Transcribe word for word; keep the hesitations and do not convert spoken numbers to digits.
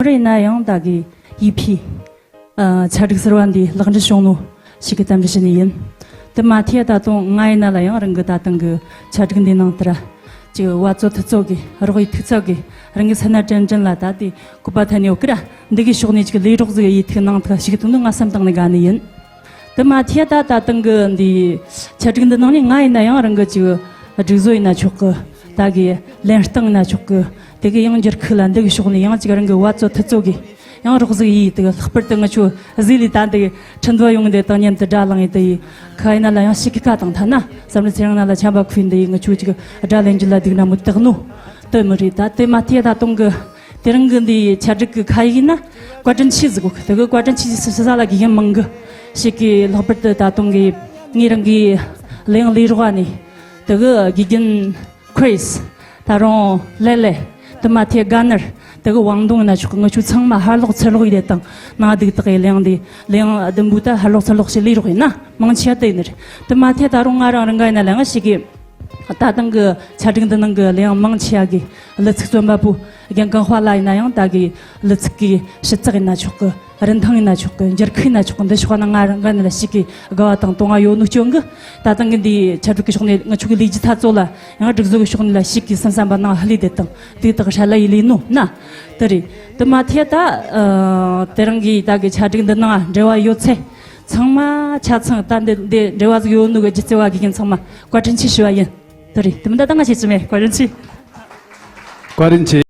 རེ་ན་ཡང་ད་གི་ཡི་ཕི་ཨ་ཆ་སྒྲིག་ཟུར་བ་འདི་ལག་འབྲེལ་བྱུང་ནོ་ཞིག་གི་གཏམ་འདྲི་ཞུ་ནི་ཡིན། དེ་མ་ཐེ་ད་དུང་ང་ཡིན་ན་ལ་ཡང་རང་གི་ད་ཐེངས་གི་ཆ་སྒྲིག་འདི་ནང་དེ་ར་ཅིག་བ་ཚོ་ཐུ་ཚོ་གི་རོགས་ཡི་ཐུག་ཚོ་གི་རང་གི་ས་ན་དྲན་དྲན་ལ་ད་དེ་སྐུ་པ་ཐ་ནི་ཡོད་ཀི་ར་འདི་གི་ཕྱོགས་ནས་ཅིག་ལས་རོགས་ཟིག་ཡི་ཐུག་ནང་ཐུག་ཞིག་ཐུག་ནོ་ང་བསམ་བཏང་ནི་ག་ནི་ཡིན། དེ་མ་ཐེ་ད་ད་ཐེངས་གི་འདི་ཆ་སྒྲིག་འདི་ནང་ནས་ང་ཡིན་ན་ཡང་རང་གི་ཅིག་སྒྲིག་བཟོ་ཡིན་ན་ཆོག་གི། ད་གི་ལེན་སྟངས་ཡིན་ན་ཆོག་གི། དེ་གི་ཡང་འགྱུར་ཁུག་ལ་འདི་གི་ཕྱོགས་ནས་ཡང་ཅིག་རང་གི་བ་ཚོ་ཐུ་ཚོ་གི་ཡང་རོགས་ཟིག་ཡིས་དེ་གི་ལྷག་པར་དུ་ང་ཆོ་ཟི་ལི་ད་འདི་གི་ཁྲིན་ཐོ་ཡོང་འདི་དང་མཉམ་དུ་སྒྲ་ལངས་ཡི་དེ་ཡི་ཁ་ཡིན་ན་ལ་ཡང་ཞིག་གི་ཀ་དང་ཐ་ན་བསམ་བློ་ཚེ་རིང་ན་ལ་ཆམ་པ་ཁུ་འདི་ཡི་ང་ཆོ་ཅིག་སྒྲ་ལེན་རྒྱུ་ལ་སྡུག་ན་མོ་དག་ནོ་དེ་མི་རེད། ད་དེ་མ་ཐེ་ད་དུང་གི་དེ་རིང་གི་འདི་ཆ་སྒྲིག་གི་ཁ་ཡིག་ན་བཀའ་དྲིན་ཆེ་ཟིག་གོ། དེ་གི་བཀའ་དྲིན་ཆེ་ཟིག་ས་ལ་དགེ་རྒན་མང་གི་ཞིག་གི་ལྷག་པར་དུ་ད་དུང་གི་ངའི་རང་གི་གླེང་ལས་རོགས་ནི་དེ་གི་དགེ་རྒན་ཁྲིས། ད་རུང་ལེ་ལེ། དེ་མ་ཐེ་ག་ནར། དེ་གི་ཝང་ཏུང་ཡིན་ན་ཆོག་གི། ང་ཆོ་ཚང་མ་ཧར་ལོག་ཚུར་ལོག་ཡིན་དེ་དང་ན་སྡུག་དག་ཡི་གླེང་འདི་གླེང་བདུན་པོ་ད་ཧར་ལོག་ཚུར་ལོག་ཞིག་ལས་རོགས་ཡིན་ན་མང་ཆེ་བ་དེ་ཡིན་ནི་རེད། དེ་མ་ཐེ་ད་རུང་ང་རང་རང་ག་ཡིན་ན་ལ་ང་ཞིག་གི་ད་ཐེངས་གི་ཆ་སྒྲིག་འདི་ནང་གི་གླེང་མང་ཆེ་བ་གི་གླུ་ཚིག་རྩོམ་པ་པོ་རྒན་གང་ཧྭ་ལ་ཡིན་ན་ཡང་ད་གི་གླུ་ཚིག་གི་ཞིབ་ཚགས་ཡིན་ན་ཆོག་གི། རིན་ཐང་ཡིན་ན་ཆོག་གི། འགྱུར་ཁུག་ཡིན་ན་ཆོག་གི། འདི་ཕྱོགས་ན་ང་རང་ག་ནས་ལ་ཞིག་གི་དགའ་བ་དང་དུང་བ་ཡོད་ནོ་སྐྱོན་གི། ད་ཐེངས་གི་འདི་ཆ་སྒྲིག་གི་ཕྱོགས་ནས་ང་ཆོ་གི་ལས་རྒྱུ་ཐ་ཚོ་ལ་ཡང་སྒྲིག་བཟོ་གི་ཕྱོགས་ནས་ལ་ཞིག་གི་བསམ་བསམ་པ་ནང་ཧ་ལས་དེ་དང་དེ་དག་ཧྲ་ལ་ཡི་ལས་ནོ་ན་དེ་རེད། དེ་མ་ཐེ་ད་ཨ་དེ་རིང་གི་ད་གི་ཆ་སྒྲིག་འདི་ནང་འབྲེལ་བ་ཡོད་ཚེ་ཚང་མ་ཆ་ཚང་ད་འདི་འདི་འབྲེལ་བ་ཟིག་ཡོད་ནོ་གི་སྒྱུ་རྩལ་བ་དགེ་རྒན་ཚང་མ་བཀའ་དྲིན་ཆེ་ཞུ་བ་ཡིན། དེ་རེད། དེ་མི་ད་ད་ང་བྱེད་ཀྱི་མེད། བཀའ་དྲིན་ཆེ། བཀའ་དྲིན་ཆེ།